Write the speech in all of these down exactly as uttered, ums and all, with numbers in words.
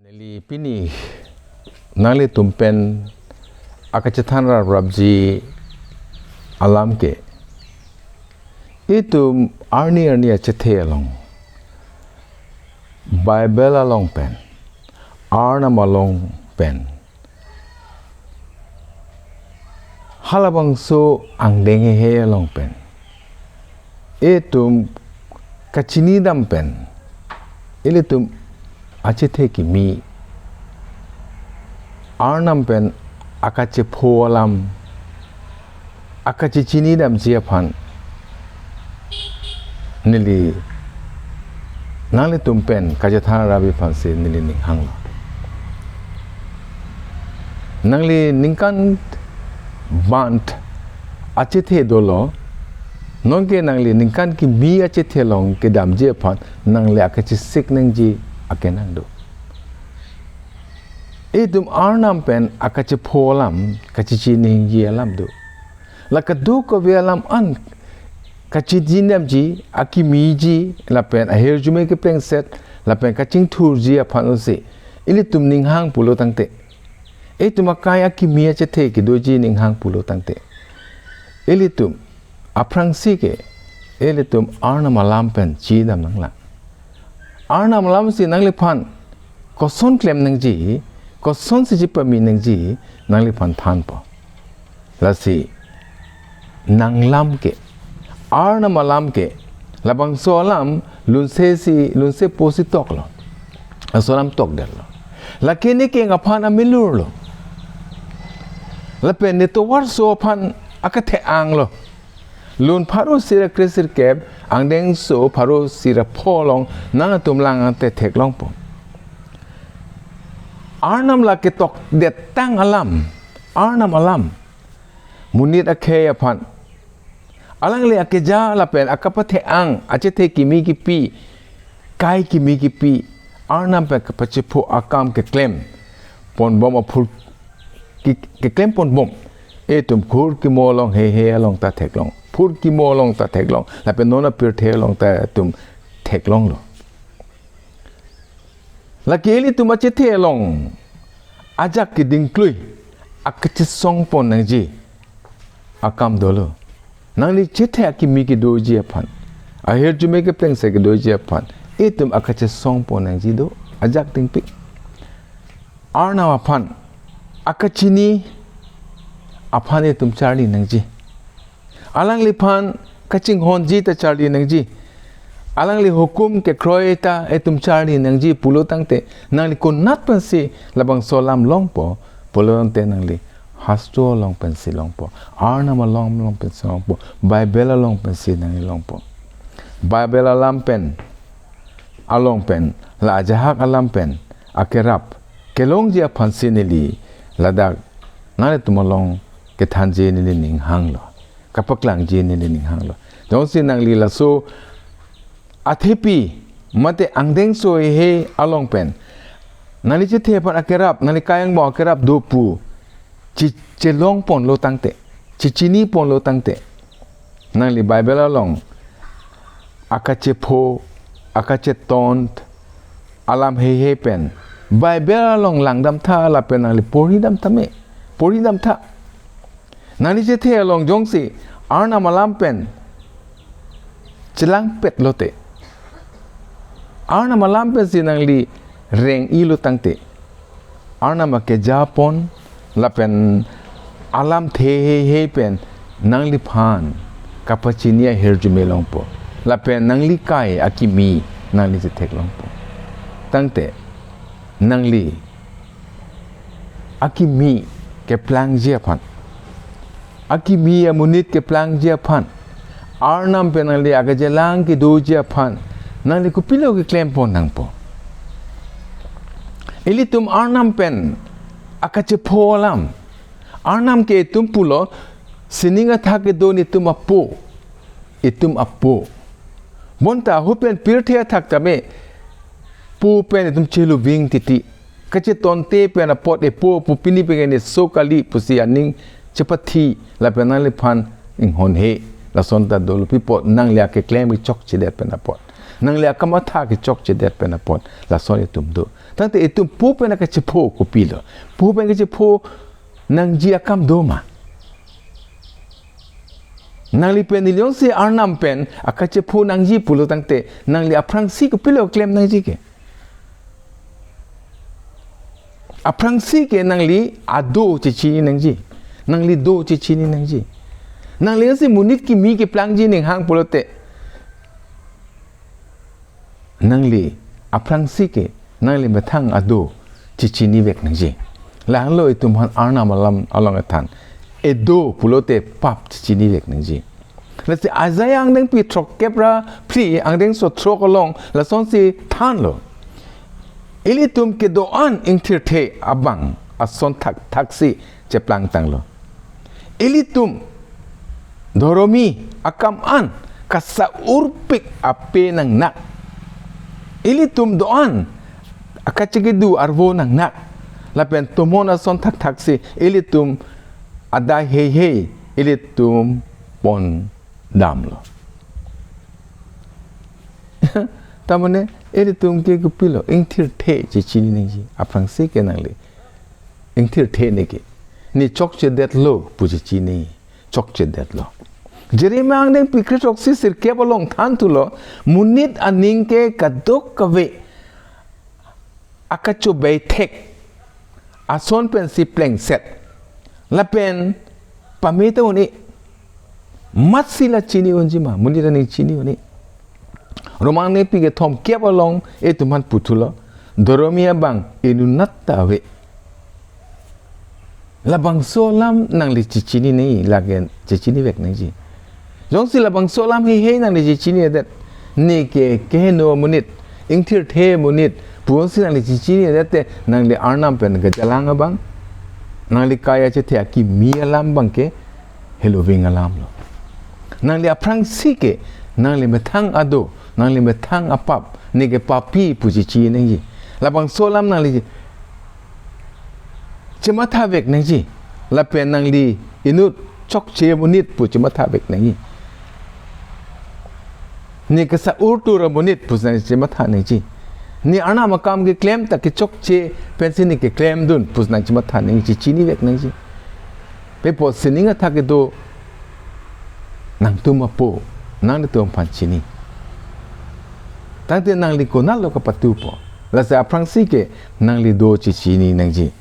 Neli pini nanglitum pen akachethan raprapji alam ke, itum arni arni achethe along, Bible along pen, Arnam along pen, halabangso angdeng heihei along pen, itum kachinidam pen, ilitum achethe kimi, Arnam pen akachepho alam, akachechinidamji aphan neli nanglitum pen kachethan rapji aphansi neli ning hanglo. Nangli ningkan bant achethe dolo, nonke nangli ningkan kimi achethe along kedamji aphan nangli akachesik nangji akenang do. Itum Arnam pen akachepho alam, kachechiniji alam do. La kadokave alam an kachinidamji, akimiji, lapen ahirjume keplengset, lapen kachingthurji aphan usi ilitum ning hang pulo tangte, itum akai akimi achethe kedoji ning hang pulo tangte, ilitum aphrangsi ke ilitum Arnam alam pen chidam nanglang. Arnam alamsi nangliphan koson klem nangji, kosonsi chepame nangji, nangliphan thanpo. Lasi nanglam ke, Arnam alam ke, labangso alam lunse si, lunse posi toklo. Laso alam tokdetlo. Lake ne keng aphan amilurlo. Lapen ne tovarso aphan akethe-anglo. Lun pharo sira kre sirkep, angdengso pharo sira pho along nangtum lang ante theklongpo. Arnam la ketokdetang alam, Arnam alam, monit akhei aphan, alangli akeja lapen akapathe-ang, achethe kimi kipi, kai kimi kipi, Arnam pen kapachepho akam keklem ponbom aphur, ke, keklem ponbom, itum khur kimo along heihei along ta theklong, phur kimo along ta theklong, lapen non apirthe along ta itum theklonglo. Lake ilitum achethe along ajak kedingklui, akachesong pon nangji akam dolo. Nangli chethe akimi kedoji aphan, ahirjume keplengset kedoji aphan, itum akachesong pon nangji do, ajak dingpik. Arnam aphan akachini aphan itum charli nangji. Alangliphan kachinghonji ta charli nangji. Alangli hukum kekroi ta itum charli nangji pulo tangte, nangli konat pensi labangso alam longpo pulo tangte, nangli hastro along pensi longpo, Arnam along along pensi longpo, Bible along pensi nangli longpo. Bible alam pen, along pen, la ajahak alam pen akerap kelongji aphansi neli ladak nanglitum along kethanji neli ning hanglo, kapaklangji neli ning hanglo. Jongsi nangli laso athepi mate angdengso heihei along pen nangli chethe aphan akerap, nangli kayang mo akerap do pu che, chelong ponlo tangte, chechini ponlo tangte, nangli Bible along akachepho, akacheton alam heihei pen Bible along langdamtha lapen nangli porhidamtha me, porhidamtha. Nangli chethe along jongsi Arnam alam pen chelangpet lote, Arnam alam pensi nangli reng-ilo tangte, Arnam akeja pon lapen alamthe heihei pen nangliphan kapachini ahirjume longpo, lapen nangli kai akimi nangli chetheklongpo. Tangte nangli akimi keplangji aphan, akimi amonit keplangji aphan, Arnam pen nangli akejelang kedoji aphan nangli kopilo keklem pon nangpo? Ilitum Arnam pen akachepho alam, Arnam ke itum pulo, sining athak kedo itum apo, itum apo. Bonta ahut pen pirthe athak tame po pen itum cheluving titi. Kachetonte pen apot epo pu pini pengen eso kali pusi aning chepathi lapen nangliphan inghonhe. Lason ta dolo, pi apot nangli akeklem kechokchedet pen apot. Nangli akamatha kechokchedet pen apot lason itum do. Tangte itum po pen akachepho kopilo? Po pen kachepho nangji akam do ma? Nangli pen neli jongsi Arnam pen akachepho nangji pulo tangte nangli aphrangsi kopilo klem nangji ke? Aphrangsi ke nangli ado chechini nangji. Nangli do chechini nangji. Nangli jongsi monit kimi keplangji ning hang pulote, nangli aphrangsi ke nangli methang ado chechinivek nangji. Lahelo itum aphan Arnam alam along ethan, edo pulote pap chechinivek nangji. Lasi Isaiah angdengpi throkkep ra phli angdengso throk along lasonsi thanlo: Ilitum kedo-an ingthirthe abang ason thakthaksi cheplangtanglo. Ilitum dhoromi akam an kasa-urpik ape nangnak. Ilitum do-an akachekedu arvo nangnak. Lapen tomon ason thakthaksi ilitum adai heihei ilitum pondamlo. Tamane ilitum ke kopilo? Ingthirthe chechini nangji. Aphrangsi ke nangli ingthirthe ne ke, ne chokchedetlo pu chechini, chokchedetlo. Jeremiah angdengpi kre throksi sirkep along thanthulo, monit aning ke kadokave akachobei thek ason pensi plengset. Lapen pame ta un-e. Matsi la chini unji ma, monit aning chini un-e. Rom angdengpi kethomkep along itum aphan puthulo, dhoromi abang inutnat ta ave. Labangso alam nangli chechini nangji, lake chechinivek nangji. Jongsi labangso alam heihei nangli chechinivedet, ne ke keheno monit, ingthirthe monit pu-ansi nangli chechinivedet te, nangli Arnam pen kejalang abang, nangli kai achethe akimi alam abang ke heloving alamlo. Nangli aphrangsi ke nangli methang ado, nangli methang apap, ne ke papi pu chechini nangji. Labangso alam nangli chemathavek nangji. Lapen nangli inut chokche amonit pu chemathavek nangji. Ne kasa-urtur amonit pu nangchematha nangji. Ne Arnam akam keklem ta kechokche pensi ne keklemdun pu nangchematha nangji, chechinivek nangji. Pe apot sining athak kedo nangtum apo, nanglitum aphan chini. Tangte nangli konatlo kapatupo? Lasi aphrangsi ke nangli do chechini nangji.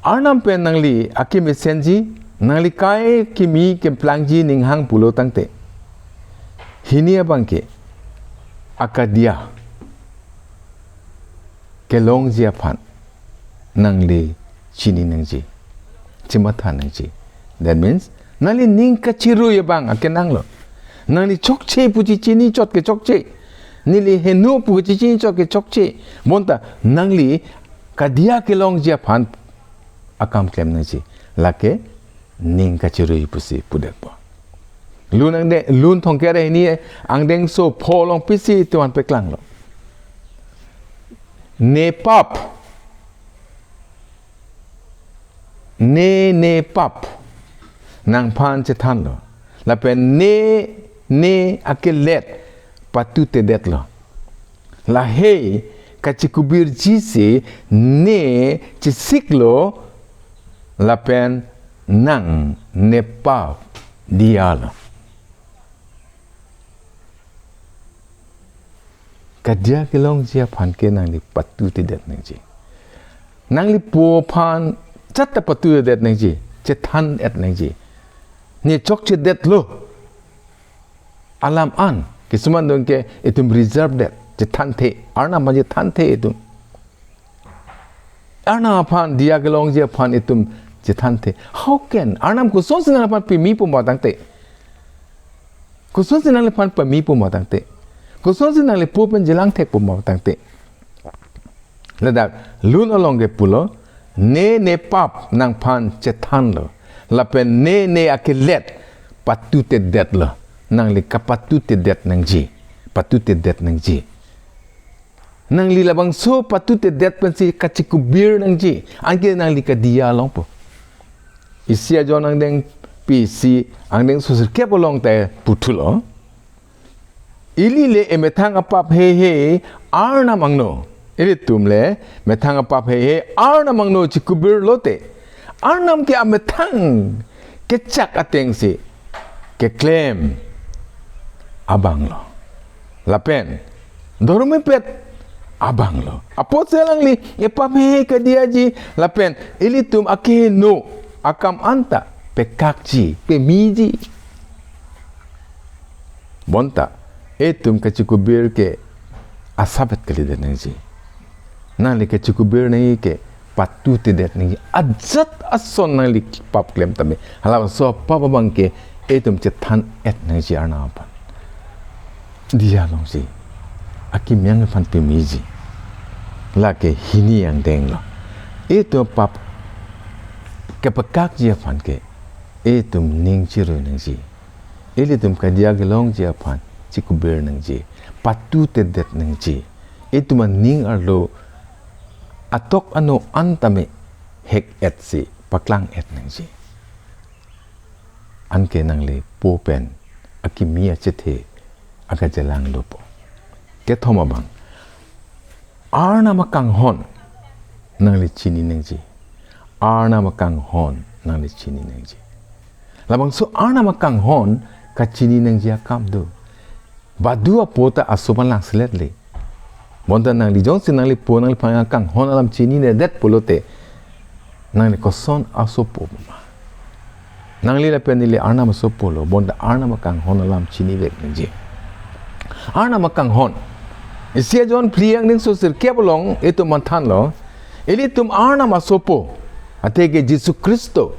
Arnam pen nangli akemesenji, nangli kai kimi keplangji ning hang pulo tangte, hini abang ke akadia kelongji aphan nangli chini nangji, chematha nangji. That means, nangli ning kachirui abang akenanglo. Nangli chokche pu chechini chot ke chokche, neli heno pu chechini chot ke chokche. Bonta nangli kadia kelongji aphan akam klem nangji, lake ning kachirui pusi pudetpo. Lun angdeng, Lun thomkep ra hini angdengso pho along pisi itum aphan paklanglo. Ne pap, ne ne pap nangphan chethanlo. Lapen ne ne akelet patutedetlo. Lahei kachekubirji si ne chesiklo, lapen nang ne pap dialo. Kadia kelongji aphan ke nangli patutedet nangji. Nangli po aphan chatta patutedet nangji, chethan-et nangji. Ne chokchedetlo. Alam an, kisuman dong ke itum reserve det, chethanthe, Arnam aphan chethanthe itum. Arnam aphan, diya kelongji aphan itum chethanthe. How can? Arnam kosonsi nangphan pemi puma tangte? Kosonsi nangphan pemi puma tangte? Kosonsi nangli po pen jelang thek puma tangte? Ladak Lun along ke pulo, ne ne pap nangphan chethanlo, lapen ne ne akelet patutedetlo. Nangli kapatutedet nangji, patutedet nangji. Nangli labangso patutedet pensi kachekubir nangji, anke nangli kadiya longpo. Isi aJohn angdengpi isi angdengso sirkep along ta puthulo. Ili le emethang apap heihei Arnam angno. Ilitum le methang apap heihei Arnam angno chikubir lote, Arnam ke amethang kechak atengsi keklem abang lo. Lapen dormepet abang lo. Apotsi alangli epap heihei kadiyaji lapen ilitum akeheno akam anta pekakji, pemiji. Bonta itum kachikubir ke asapet kalidet nangji. Nangli kachikubir nangji ke patutedet nangji. Ajat ason nangli pap klem tame, halabangso pap abang ke itum chethan-et nangji Arnam aphan. Diya longsi akimi aphan pemiji. Lake hini angdeng lo. Itum pap kepekakji aphan ke itum ning chirui nangji. Ilitum kadiya kelongji aphan chikubir nangji, patutedet nangji. Itum aning arlo atok ano an tame hek-etsi paklang-et nangji. Anke nangli po pen akimi achethe akachelang dopo. Kethom abang, Arnam akanghon nangli chini nangji. Arnam akanghon nangli chini nangji. Labangso Arnam akanghon kachini nangji akam do. Badu apo ta aso aphan langselet le. Bonta nangli jongsi nangli po nangliphan akanghon alam chininedet pulote, nangli koson asopo ma? Nangli lapen neli Arnam asopo lo, bonta Arnam akanghon alam chinivek nangji. Arnam akanghon. Isi aJohn phli angdengso sirkep along itum manthanlo. Ilitum Arnam asopo, atheke Jisu Khristo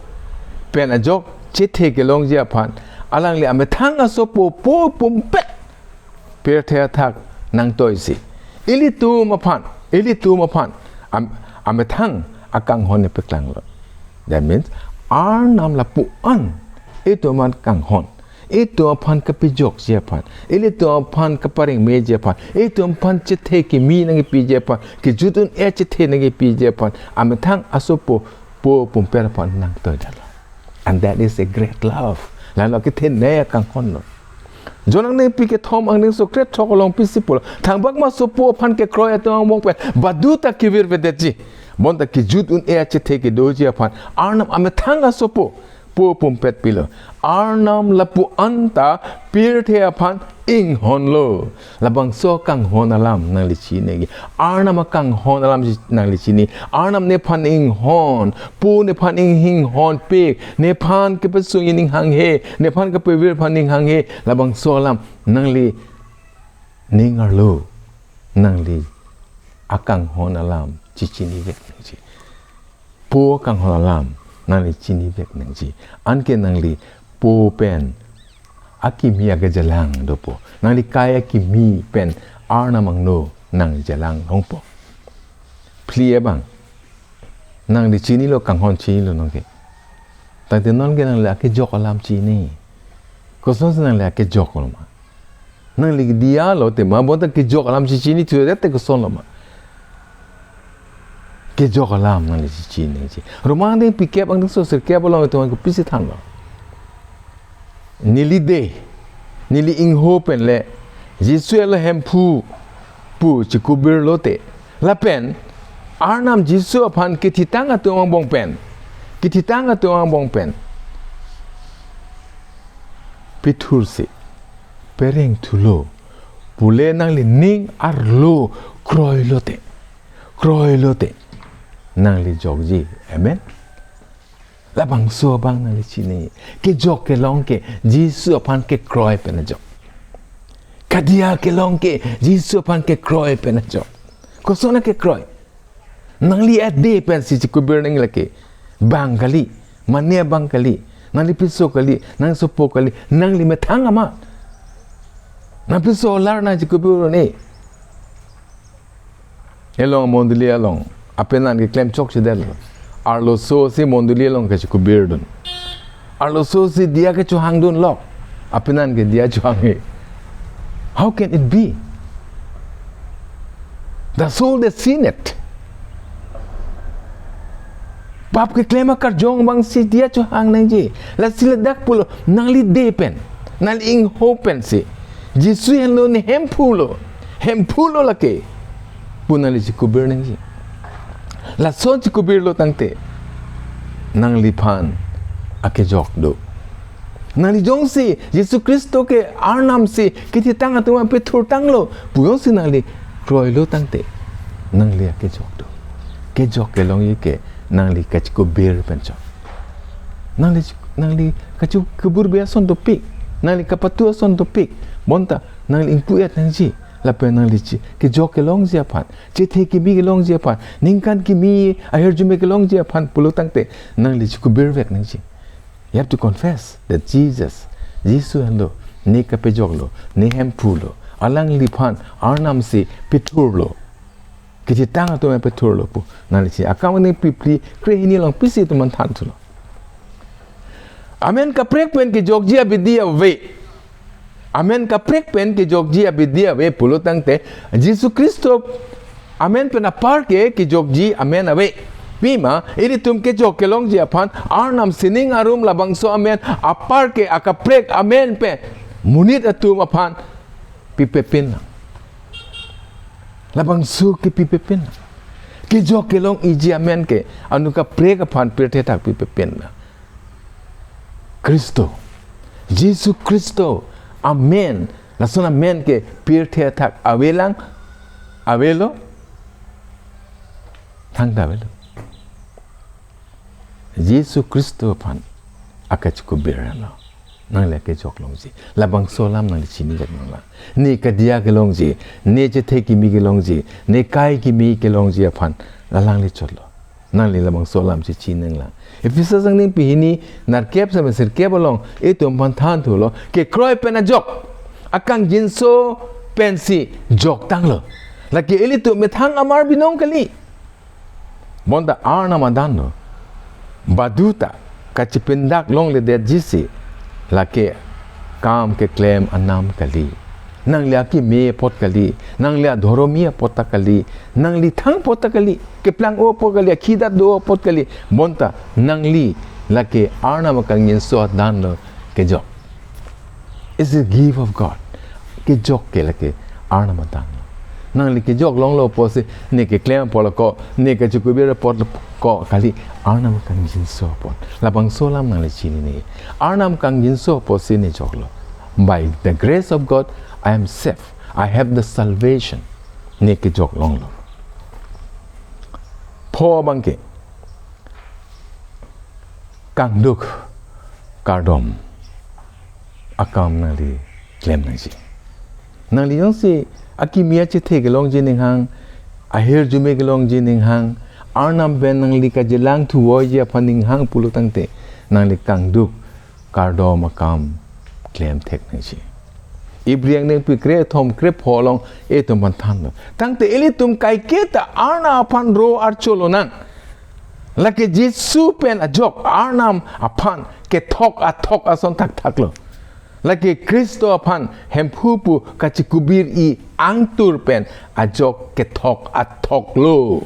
pen ajok chethe kelongji aphan, alangli amethang asopo po pumpet pirthe athak nangtoisi ilitum aphan, ilitum aphan am-, amethang akanghon ne peklanglo. That means, Arnam lapu-an itum aphan kanghon, itum aphan kapejokji aphan, ilitum aphan kaparengmeji aphan, itum aphan chethe kimi nangkepiji aphan, kejut un-e chethe nangkepiji aphan, amethang asopo po pumpet aphan nangtoidetlo. And that is a great love. Lalo kethenei akanghon lo. John angdengpi kethom angdengso krethrok along pisi pulo, thangbak ma sopo aphan kekroi atum angbong pen badu ta kevirvedetji. Bonta kejut un-e achethe kedoji aphan Arnam amethang asopo po pumpet pilo. Arnam lapu-an ta pirthe aphan inghonlo. Labangso kanghon alam nangli chini nangji. Arnam akanghon alam nangli chini. Arnam nephan inghon, po nephan ing-, inghonpik, nephan kepesung ning hanghe, nephan kepevir aphan ning hanghe. Labangso alam nangli ning arlo, nangli akanghon alam chichinivek nangji. Po akanghon alam nangli chinivek nangji. Anke nangli po pen akimi akachelang dopo. Nangli kai akimi pen Arnam angno nangchelang longpo. Phli abang, nangli chinilo, kanghon chinilo nonke. Tangte nonke nangli akejok alam chini. Kosonsi nangli akejoklo ma? Nangli diya lote ma, bonta kejok alam chichinithudet te kosonlo ma? Kejok alam nangli chichiniji. Roma angdengpi kep angdengso sirkep along itum aphan kopisi thanlo. Neli de, neli ingho pen le Jisu elo Hemphu pu chikubir lote, lapen Arnam Jisu aphan kethitang atum angbong pen, kethitang atum angbong pen pithursi perengthulo pule nangli ning arlo kroi lote, kroi lote nangli jokji. Amen. Labangso abang nangli chini. Kejok kelong ke Jisu aphan kekroi pen ajok. Kadiya kelong ke Jisu aphan kekroi pen ajok. Koson kekroi? Nangli ade pensi chikubir nangji lake. Bang kali, mane abang kali, nangli piso kali, nangli sopo kali, nangli methang amat. Nang piso lar nang chikubir ne. Elong mondoli along apenan keklem chokchedetlo. Arloso si mondoli along kachikubirdun. Arloso si diya kechohangdunlok, apenan ke diya chohanghe. How can it be? The soul that sinneth. Pap keklem akarjong abangsi diya chohang nangji. Lasi ladak pulo, nangli de pen, nangli ingho pensi Jisu henlo ne Hemphu lo. Hemphu lo lake pu nangli chikubir nangji. Lason chikubirlo tangte nangliphan akejok do. Nangli jongsi Jisu Khristo ke Arnam si kethitang atum aphan pethurtanglo pu jongsi nangli kroilo tangte nangli akejok do. Kejok kelongji ke nangli kachikubir pen chot. Nangli, nangli kachikubir ason dopik. Nangli kapatu ason dopik. Bonta nangli ingpu-et nangji. Lapen nangli chi kejok kelongji aphan, chethe kimi kelongji aphan, ningkan kimi ahirjume kelongji aphan pulo tangte nangli chikubir vek nangji. You have to confess that Jesus, Jisu henlo, ne kapejok lo, ne Hemphu lo, alangliphan Arnam si pethurlo, kethitang atum aphan pethurlo pu nangli chi. Akam Angdengpi phli krehini along pisi atum aphan than thulo. Amen kaprek pen kejokji abidi ave. Amen kaprek pen kejokji abidi ave pulo tangte Jisu Khristo amen pen apar ke kejokji amen ave. Pima ilitum kejok kelongji aphan, Arnam sining arum labangso amen apar ke akaprek amen pen monit atum aphan pipepin nang. Labangso ke pipepin nang. Kejok kelong iji amen ke anu kaprek aphan pirthe athak pipepin nang. Khristo, Jisu Khristo amen, lason amen ke pirthe athak avelang, avelo, thangta avelo. Jisu Khristo aphan akachikubir lo. Nangli akejok longji. Labangso alam nangli chini vek nanglang. Ne kadiya kelongji, ne chethe kimi kelongji, ne kai kimi kelongji aphan alangli chotlo. Nangli labangso alam si chini nanglang. Ephesus angdengpi hini nerkep same sirkep along itum aphan than thulo, kekroi pen ajok, akangjinso pensi joktanglo. Lake ilitum methang amar binong kali. Bonta Arnam adan lo. Baduta kachipindak longledetjisi lake kam keklem anam kali. Nangli akimi apot kali, nangli adhoromi apot ta kali, nangli thang apot ta kali, keplang-o apot kali, akhidat do apot kali. Bonta nangli lake Arnam akangjinso adan lo kejok. It's a gift of God. Kejok ke lake Arnam adan lo. Nangli kejok longlo pusi ne keklem apot ko, ne kachikubir apot ko kali, Arnam akangjinso apot. Labangso alam nangli chinine. Arnam akangjinso apotsi ne joklo. By the grace of God, I am saved. I have the salvation. Ne kejok longlo. Pho abang ke kangduk kardom akam nangli klem nangji. Nangli jongsi akimi achethe kelongji ninghang, ahirjume kelongji ninghang, Arnam pen nangli kachelang thuvoiji aphan ninghang pulo tangte, nangli kangduk kardom akam klem thek nangji. Ibri angdengpi krethom krepho along itum aphan thanlo. Tangte ilitum kaiketa Arnam aphan ro archo lonang. Lake Jisu pen ajok Arnam aphan kethok athok ason thakthak lo. Lake Khristo aphan Hemphu pu kachikubir-i angtur pen ajok kethok athok lo.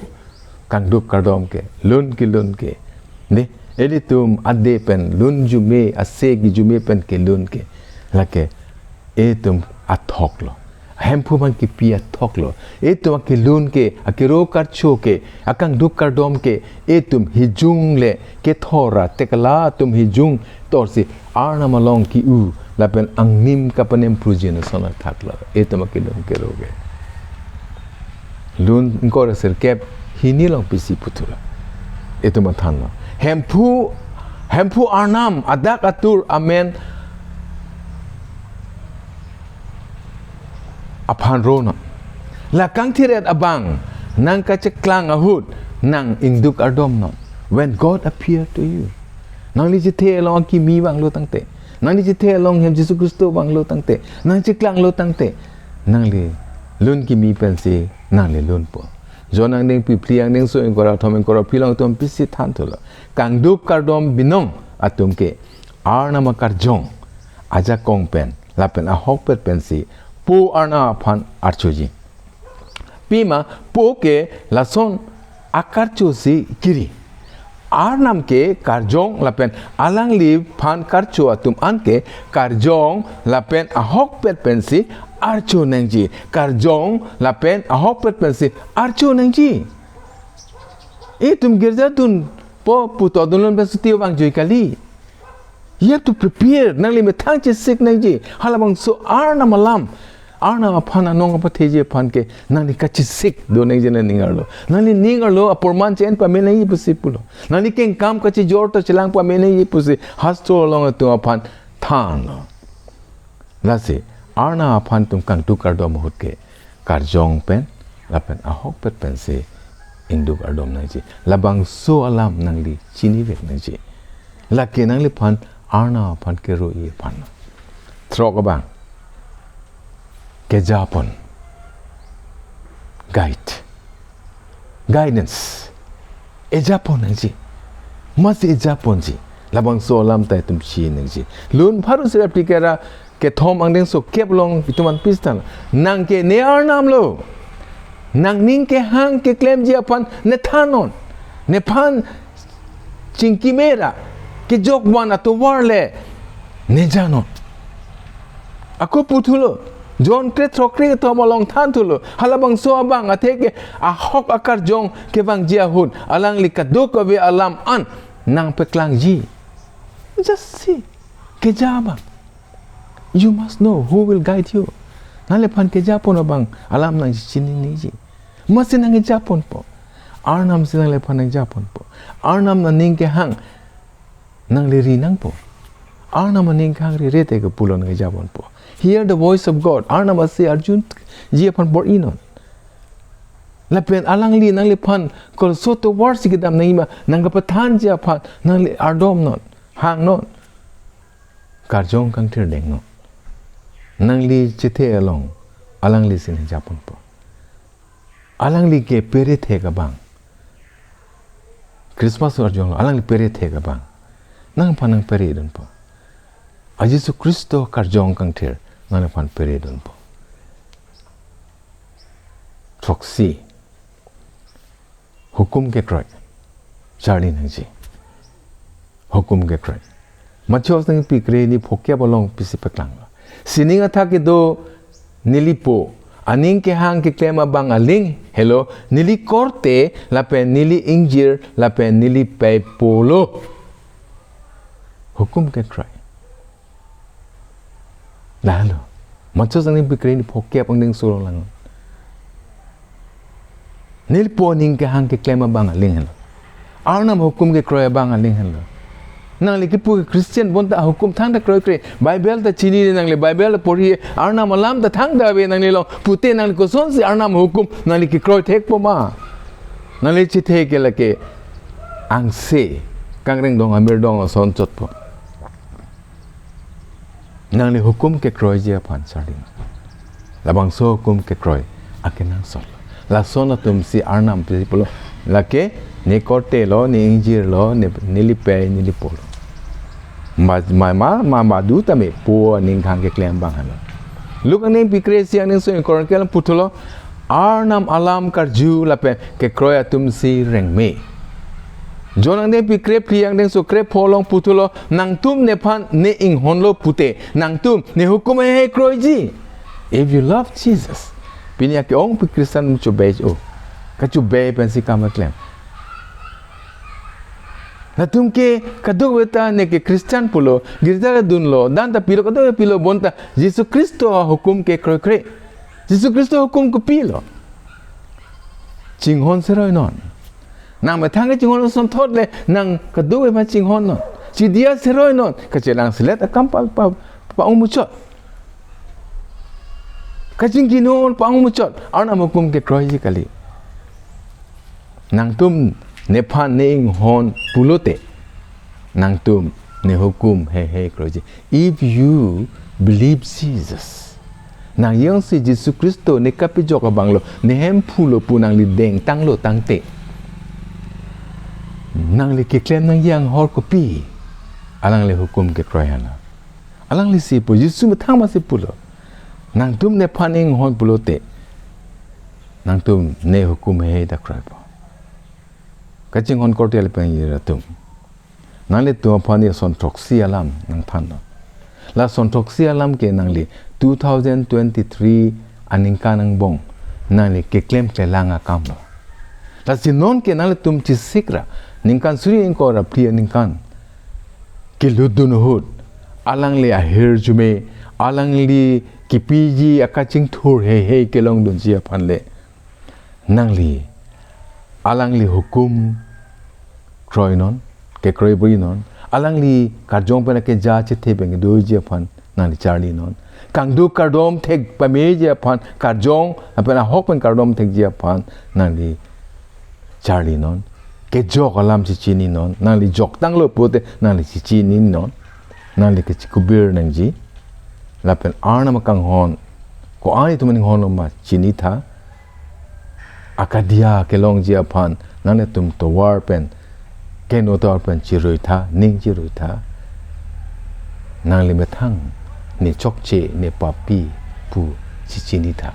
Kangduk kardom ke, lun kelun ke. Ne, ilitum ade pen lun jume, ase kejume pen kelun ke. Lake itum athok lo. Hemphu aphan kipi athok lo. Itum akelun ke, akero karcho ke, akangduk kardom ke, itum hijung le kethor ra tekala atum hijung torsi Arnam along ke-u lapen angnim kapanem pruji ason athak lo. Itum akelun kero ke. Lun ingkoi ra sirkep hini along pisi puthot lo. Itum aphan thanlo. Hemphu, Hemphu Arnam adak atur amen aphan ronang. La kangthir-et abang, nang kacheklang ahut, nang ingduk kardom nang. When God appear to you. Nangli chethe along akimi vanglo tangte. Nangli chethe along hem Jisu Khristo vanglo tangte. Nang cheklanglo tangte. Nangli lun kimi pensi, nangli lunpo. John angdengpi phli angdengso ingkoi ra thom ingkoi ra phli along itum pisi than thulo. Kangduk kardom binong atum ke Arnam akarjong ajakong pen lapen ahokpet pensi Po Arnam aphan archoji. Pima Po ke lason akarcho si kiri. Arnam ke karjong lapen alangliphan karcho atum an ke karjong lapen ahokpet pensi archo nangji. Karjong lapen ahokpet pensi archo nangji. Itum girja dunpo puto dunlon pen suti vangjoi kali. You have to prepare. Nangli methang chesik nangji. Halabangso Arnam alam, Arnam aphan anong apatheji aphan ke nangli kachesik do nangji nangning arlo. Nangli ning arlo apurman che-en pame nangji pusi pulo. Nangli kengkam kachijor ta chelang pame nangji pusi hastro along atum aphan thanlo. Lasi Arnam aphan itum kangduk kardom ahut ke karjong pen lapen ahokpet pensi ingduk ardom nangji. Labangso alam nangli chinivek nangji. Lake nangliphan Arnam aphan kero-i aphan. Throk abang, kejapon, guide, guidance, ejapon nangji. Masi ejaponji. Labangso alam ta itum chiniji. Lun pharo sirap tikera kethom angdengso kep along itum an pistan. Nang ke ne Arnam lo. Nangning kehang keklemji aphan ne thannon. Nephan chingki mera kejok van atovar le ne janon. Ako puthulo, John kre throk kre kethom along thanthulo. Halabangso abang athe ke ahok akarjong kevangji ahut alangli kadokave alam an nangpeklangji. Just see. Keja abang. You must know who will guide you. Nangliphan kejapon abang alam nangchiniji. Masi nangkejaponpo. Arnam si nangliphan nangjaponpo. Arnam aning kehang nangli ri nangpo. Arnam aning kehang rire te ke pulo nangkejaponpo. Hear the voice of God. Arnam asi Arjunji aphan bor-inon. Lapen alangli nangliphan kol soto war si kedam nangji ma nangkepathanji aphan nangli ardomnon, hangnon. Karjong kangthir dengnon. Nangli chethe along alangli si nangjaponpo. Alangli ke pere thek abang. Christmas arjong lo alangli pere thek abang. Nangphan nangperedunpo. A Jisu Kristo karjong kangthir nangphan peredunpo. Throksi. Hukum kekroi charli nangji. Hukum kekroi. Matthew asnang pikre ni phokep along pisi peklanglo. Sining athak kedo nelipo. Aning kehang keklem abang aling helo, neli korte lapen neli ingjir lapen neli pei pulo. Hukum kekroi. Lahelo. Matthew asnang pikre ni phokep angdengso along lang. Nelipo aning kehang keklem abang aling helo. Arnam hukum kekroi abang aling helo. Nangli kipu ke Christian bonta hukum thangta kroikre. Bible ta chini nangli Bible ta porhi Arnam alam ta thangta ave nangli along. Pute nangli kosonsi Arnam hukum nangli kekroi thekpo ma. Nangli chethe ke lake angse kangreng dong amir dong ason chotpo. Nangli hukum kekroiji aphan charli. Labangso hukum kekroi akenangsot. Lason atum si Arnam pisi pulo. Lake ne korte lo, ne ingjir lo, ne, neli pei, neli pulo. Ma, ma, ma, ma, madu tame po aning kehang keklem abang helo. Luke angdeng pikre isi angdengso ingkoi ra kre along puthulo. Arnam alam karju lapen kekroi atum si rengme. John angdeng pikre phli angdengso krepho along puthulo, nangtum nephan ne inghonlo pute, nangtum ne hukum heihei kroiji. If you love Jesus, pini ake-ongpi Christian chubei o. Kachubei pensi kam keklem. Latum ke kadokave ta ne ke Christian pulo, girja dunlo, dan ta pilo, kadokave pilo bonta Jisu Kristo ahukum kekroikre. Jisu Kristo hukum kopilo. Chinghon seroinon. Nang methang kechinghon asonthot le nang kadokave ma chinghonnon. Chidia seroinon. Kachelang selet akam pa, pa, pa-ongmuchot. Kachingkinon pa-ongmuchot. Arnam hukum kekroiji kali. Nangtum nephan ne inghon pulote. Nangtum ne hukum heihei kroiji. If you believe Jesus, nang jongsi Jisu Kristo ne kapejok abang lo, ne Hemphu lo pu nangli dengtanglo tangte, nangli keklem nangji anghor kopi? Alangli hukum kekroi helo. Alangli si pu, Jisu methang masi pulo. Nangtum nephan inghon pulote, nangtum ne hukum heihei ta kroipo. Kachinghon korte lapen-ir atum, nanglitum aphan ason throksi alam nangthanlo. La son throksi alam ke nangli two thousand twenty-three aningkan angbong nangli keklem klelang akamlo. Lasi non ke nanglitum chesik ra ningkan suri ingkoi ra phli aningkan kelutdun ahut, alangli ahirjume, alangli kepiji akachingthur heihei kelongdunji aphan le, nangli alangli hukum kroinon, kekroibri non, alangli karjong pen akeja chethe pen kedoji aphan nangli charlinon. Kangduk kardom thek pameji aphan, karjong lapen ahok pen kardom thekji aphan nangli charlinon. Kejok alam chechininon, nangli joktanglo pulote nangli chechininon, nangli kachikubir nangji. Lapen Arnam akanghon ko-an itum aning honlo ma chinitha. Akadia kelongji aphan nanglitum tovar pen, keno tovar pen chiruitha, ning chiruitha. Nangli methang ne chokche, ne papi pu chechinitha.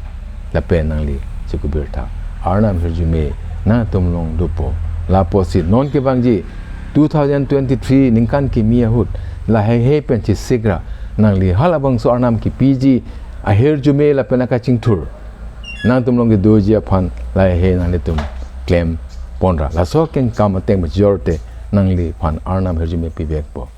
Lapen nangli chikubirtha. Arnam ahirjume nangtum along dopo. Lapusi non kevangji two thousand twenty-three ningkan kimi ahut, la heihei pen chesik ra, nangli halabangso Arnam kepiji ahirjume lapen akachingthur nangtum along kedoji aphan la heihei nanglitum klemponra. Laso akengkam ateng majorte nangliphan Arnam ahirjume pivekpo.